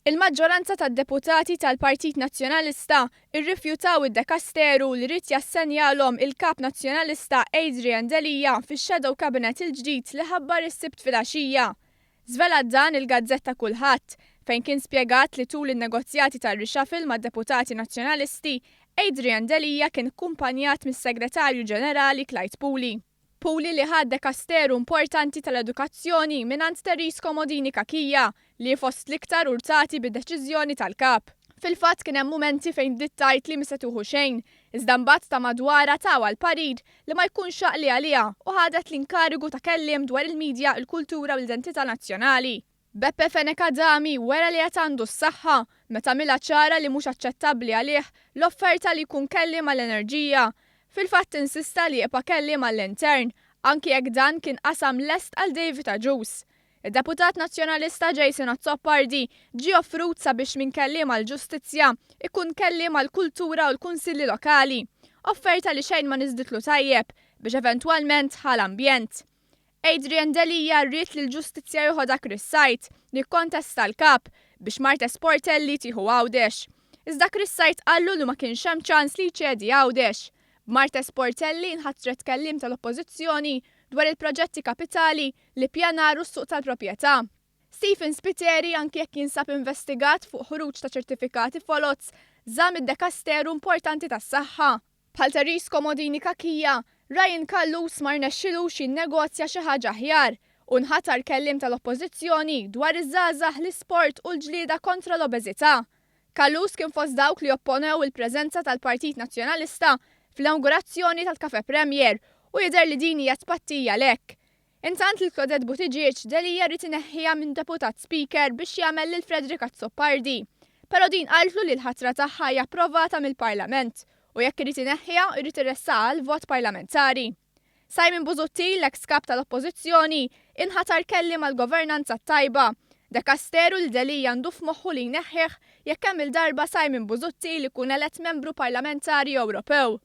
Il-maġġoranza tad-deputati tal-Partit Nazzjonalista rrifjutaw id-dekasteru li ried jassenjalhom il-Kap Nazzjonalista Adrian Delia fix-Shadow Cabinet il-ġdid li ħabbar is-Sibt filgħaxija. Żvelat dan il-gazzetta Kullħadd, fejn kien spjegat li tul in-negozjati tar-reshuffle mad-deputati Nazzjonalisti, Adrian Delia kien kkumpanjat mis-Segretarju Ġenerali Clyde Puli. Puli li ħa dekasteru importanti tal-edukazzjoni mingħand Therese Comodini Cachia li hi fost l-iktar urtati bid-deċiżjoni tal-Kap. Fil-fatt kien hemm mumenti fejn bdiet tgħid li mhi se tieħu xejn, iżda mbagħad ta' madwarha tawha l-parir li ma jkunx għaqli għaliha u ħadet l-inkarigu ta' kelliem dwar il-midja, il-kultura u l-identità nazzjonali. Beppe Fenech Adami wera li għad għandu s-saħħa meta għamilha ċara li mhux aċċettabbli għalih l-offerta li jkun kelliem għall-enerġija. Fil-fatt insista li jibqa' kelliem għall-intern, anki jekk dan kien qasam lest għal David Agius. Id-deputat Nazzjonalista Jason Azzopardi ġie offrut sabiex minn kelliem għall-ġustizzja ikun kelliem għall-kultura u l-kunsilli lokali. Offerta li xejn ma niżditlu tajjeb biex eventwalment ħa l-ambjent. Adrian Delia ried li l-ġustizzja joħodha Chris Said li kkontesta l-Kap biex Marthese Portelli tieħu Għawdex. Iżda Chris Said qallu li ma kienx hemm ċans li jċedi Għawdex. B'Marthese Portelli nħatret kelliem tal-Oppożizzjoni dwar il-proġetti kapitali, l-ippjanar u s-suq tal-proprjetà. Stephen Spiteri anki jekk jinsab investigat fuq ħruġ ta' ċertifikati foloz, żamm id-dekasteru importanti tas-saħħa. Bħal Therese Comodini Cachia, Ryan Callus ma rnexxilux jinnegozja xi ħaġa aħjar u nħatar kelliem tal-Oppożizzjoni dwar iż-żgħażagħ, l-isport u l-ġlieda kontra l-obeżità. Callus kien fost dawk li opponew il-preżenza tal-Partit Nazzjonalista fl-inawgurazzjoni tal-Cafe Premier u jidher li din hija tpattija għalhekk. Intant lil Claudette Buttigieg, Delia ried ineħħiha minn Deputat Speaker biex jagħmel lil Frederick Azzopardi. Però din qaltlu li l-ħatra tagħha hija approvata mill-Parlament u jekk irid ineħħiha irid iressaqha għal vot parlamentari. Simon Busuttil, l-eks kap tal-Oppożizzjoni, inħatar kelliem għall-governanza t-tajba. Dekasteru li Delia għandu f'moħħu li jneħħih jekk kemm il-darba Simon Busuttil ikun elett membru parlamentari Ewropew.